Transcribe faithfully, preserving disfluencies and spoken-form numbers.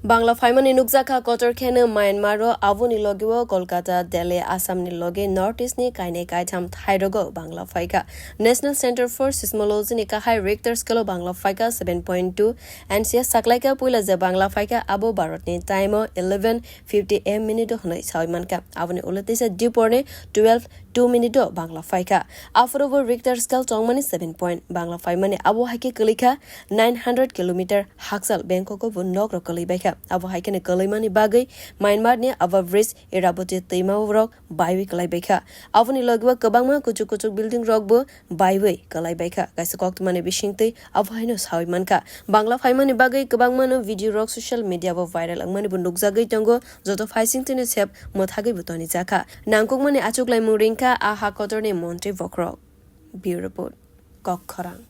Bangla phaimani nukjakha kotor kheno Myanmar-o, aboni logeo Kolkata, Delhi, Assam-ni loge North East-ni kainwi kaitham thairogo bangla phaikha. National Center for Seismology-ni kahai Richter scale-o bangla phaikha seven point two, N C S saklaikha puila je bangla phaikha abo Bharat-ni time-o eleven fifty A M minute-o hwnwi sawi mankha. Aboni ulo teisa dipor-ni twelve two minute-o bangla phaikha. Aphuru bo Richter scale chongmani seven point. Bangla phaimani abo hai khe kwlwikha nine hundred kilometer hakchal Bangkok-o bo nokrok kwlwi baikha. Abo hai kheno kwlwimani bagwi Myanmar-ni Ava Bridge, Irrawaddy twima rok baiwi kwlai baikha. Aboni logeo kwbangma kuchuk kuchuk building rok bo baiwi kwlai baikha. Kaisa koktwmani bisingtwi abo haino sawi mankha. Bangla phaimani bagwi kwbangmano video rok social media-o viral wngmani bo nukjagwi tongo. Joto phaisingtwino sep mwthagwi bo tonijakha. Nangkukmani achuklaimung ringkha a ha kotorni montri bokhorok. Bureau Report, Kokkhorang.